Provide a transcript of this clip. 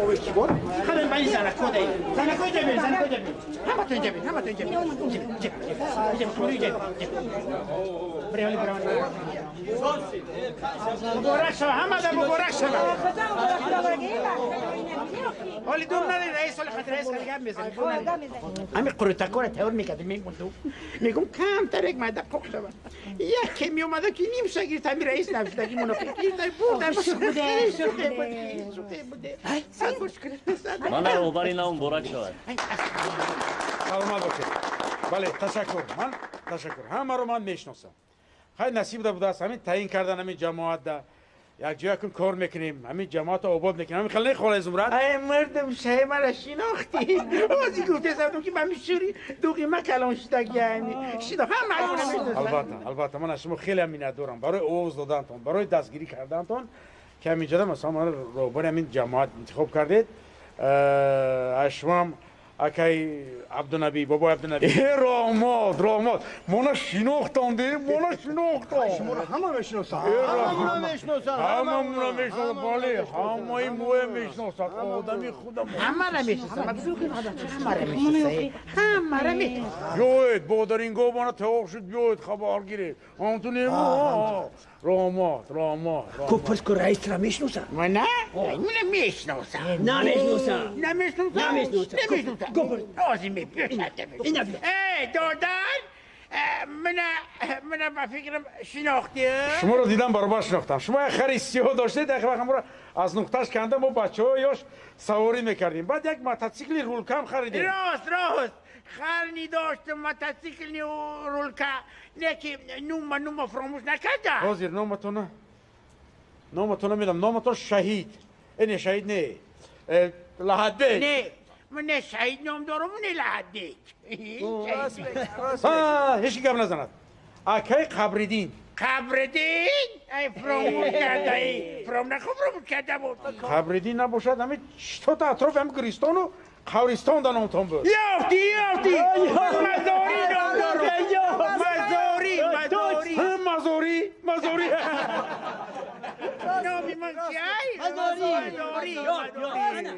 Овоз чӣ бор? Ҳамин ба ин занако даи. Занако инҷа биёед, занако инҷа биёед. Ҳаматон инҷа биёед, ҳаматон инҷа биёед. Инҷа, инҷа, инҷа, шумо инҷа биёед. Бре, ҳоли бре, ҳоли. Муборак шава, ҳамада муборак шава. Ҳоли дур надоред, раис соли хати раис хали гап мезанем. Дур надоред. Ҳамин қурутакора тайёр мекардем, мемонду. Мегум камтар як майда қоқ шава. Яке меомада ки ним шагирд ҳамин раис навиштаги мунофиқ гирда бурда. Шух буде, шух Шухе буде. Буд, шухе буде. Сад бор шукр. Сад бор. Мана роҳбари нав муборак шавад. Саломат бошед. Бале, ташаккур, ман ташаккур, ҳамаро ман мешиносам. Хай, насибда будааст ҳамин таъин кардан ҳамин ҷамоатда якҷоя кун кор мекунем, ҳамин ҷамоатро обод мекунем. Ҳамин хел не, хола Зумрад? Ай, мардум, шай мара шинохтӣ. Ози гуфте сабдум ки ман шури дуғи ма калон шудаги ами. Шино ҳама мешиносам. Албатта, албатта, ман аз шумо хеле миннатдорам барои овоз додантон, барои дастгирӣ кардантон, ки ҳаминҷода масалан маро роҳбари ҳамин ҷамоат интихоб кардед. Аз шумоам, акай Абдунабӣ, бобои Абдунабӣ. Роҳмод, роҳмод, мона шинохтонде, мона шинохтон. Шуморо ҳама мешиносанд. Ҳамамуна мешиносанд, ҳамамуна мешиносанд. Бале, ҳамаи моя мешиносанд, одами худамо. Ҳамара мешиносам. Ҳамара мешиносам. Ҳамара мешиносам. Биёед, бодарингоҳ мана теоқ шуд, биёед, хабар гиред. Ҳамту нему роҳмод, роҳмод. Купрс ку раисра мешиносад? Мана? Мана мешиносам. Намешиносам. Намешиносам? Намешиносам. Намешиносам. Гупр. Ози мепӯшад. Ина бия. Эй, додар! Мана, мана ба фикрам шинохтӣ? Шуморо дидам, баробар шинохтам. Шумо як хари сиёҳ доштед, як вақт ҳамро аз нуқташ канда мо бачаҳо ёш саворӣ мекардем. Баъд як мотоцикли рулкам харидем. Рост, рост. Хар доштам, мотоциклни рулка. Не ки нума фаромӯш накарда. Ҳозир номатона медам. Номатон Шаҳид, не, Шаҳид не, Лаҳатбек. Не, ман не Шаҳид ном дорам, не Лаҳатбек. Ҳеч ки гап назанад. Акай Қабриддин. Қабриддин? Ай, фаромӯш кардаи. Фаром нахо, фаромӯш карда буд. Қабриддин набошад, ҳами чистота атрофи ҳами гиристону қабристон да номтон буд. Ёфти, ёфти. Мазорӣ ном дорам. Мазорӣ, Мазорӣ. Мазорӣ, Мазорӣ. Номи ман чи ай? Мазорӣ. Мазорӣ. Мазорӣ.